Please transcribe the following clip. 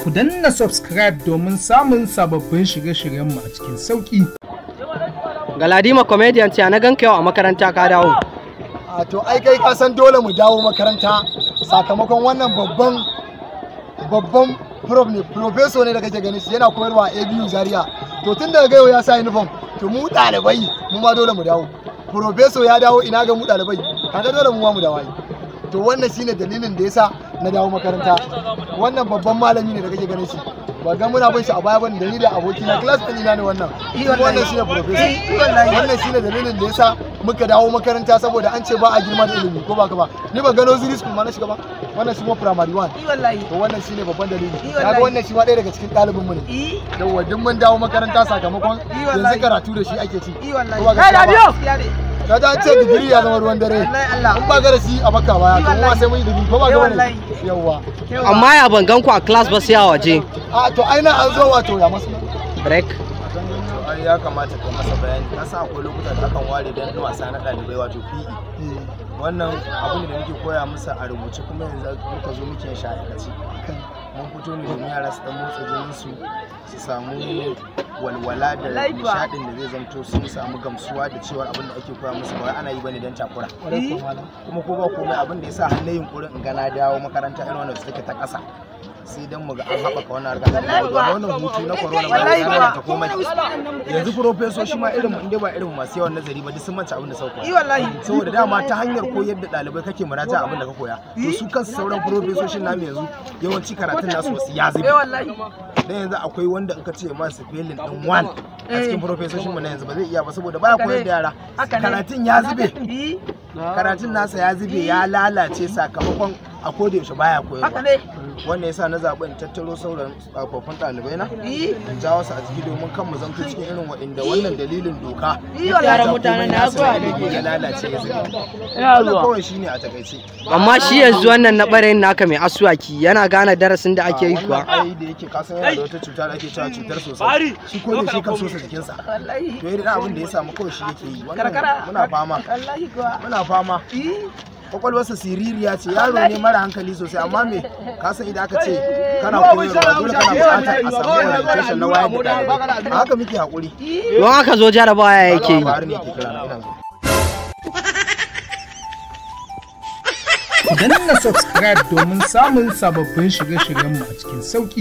Ku danna subscribe domin samun sababbin shirye-shiryenmu a cikin sauƙi. Galadima comedian ce na ganka yau a makaranta ka dawo. A to ai kai ka san dole mu dawo makaranta sakamakon wannan babban prof ne, professor ne da kake ganin shi yana koyarwa a ABU Zaria. To tun daga yau ya sa uniform, to mu ɗalibai mu ma dole mu dawo. Professor ya dawo, ina ga mu ɗalibai, kaga dole mu ma mu dawo. To wannan shine dalilin da yasa na dawo makaranta. Wannan babban malami ne da kake ganin shi. Ba ga muna bin shi a baya bane, dalilin aboki na class din ina ne wannan. Wannan shine professor. Wannan shine dalilin da yasa muka dawo makaranta, saboda an ce ba a girma da ilimi, ko ba ka ba. Ni ban gano zuri school ma na shiga ba. Wannan shi ma primary 1. To wannan shine babban dalili. Kaga wannan shi ma ɗaya daga cikin ɗalibin mu ne. Yawwa, duk mun dawo makaranta sakamakon yanzu karatu da shi ake ci. Ko ba gaskiya ba? Kaga an ce digiri ya zama ruwan dare. In ba ga da shi a baka baya, to mu ma sai mun yi digiri, ko ba ga bane? Yawwa. Amma ya ban gan ku a class ba sai a waje. A to ai na an zo, wato ya masu Break. Ai ya kamata ka masa bayani. Ka san akwai lokuta da akan ware don wasa na ɗalibai, wato PE. Wannan abu ne da muke koya musu a rubuce, kuma yanzu muka zo muke shi a aikace. Mun fito ne domin yara su dan motsa jinin su, su samu walwala da nishaɗin da zai zamto sun samu gamsuwa da cewa abin da ake koya musu ba wai ana yi bane don takura. Kuma ko ba komai, abin da ya sa har na yunƙurin in ga na dawo makaranta irin wannan da take ta ƙasa, sai dan mu ga an haɓaka wannan harkar ta ilimi. Domin wannan hutu na corona ba ya lalata komai. Yanzu profesoshi ma irin mu, inda ba irin masu yawan nazari ba, duk sun manta abin da suka koya. Saboda dama ta hanyar koyar da ɗalibai kake muraja abin da ka koya. To su kansu sauran profesoshin namu yanzu yawanci karatun nasu wasu ya zube. Dan yanzu akwai wanda in ka ce ma spelling din one a cikin profesoshin mu na yanzu ba zai iya ba, saboda baya koyar da yara. Karatun ya zube. Karatun nasa ya zube, ya lalace sakamakon a koda yaushe baya koyarwa. Wannan yasa na zaɓi in tattaro sauran tsofaffin ɗalibai na, in jawo su a jiki domin kan mu zamto cikin irin waɗanda wannan dalilin doka Yaran mutanen na zuwa ya lalace ya zube. Wannan kawai shine a takaice. Amma shi yanzu wannan na ɓarayin naka mai asuwaki yana gane darasin da ake yi kuwa? Wannan ai da yake kasan yana da wata cuta da ake cewa cutar sosai. Shi ko da shi kan sosa jikinsa. To irin abin da ya samu kawai shi yake yi. Wannan muna fama. Muna fama. Kwakwalwarsa siririya ce, yaro ne mara hankali sosai, amma me ka san idan aka ce kana koyarwa dole kana buƙatar a samu orientation na wayar da ɗalibai. A haka muke haƙuri. Don aka zo jarabawa ya yake yi? Buhari ne ke kira na, ina zo. Ku danna subscribe domin samun sababbin shirye-shiryenmu a cikin sauƙi.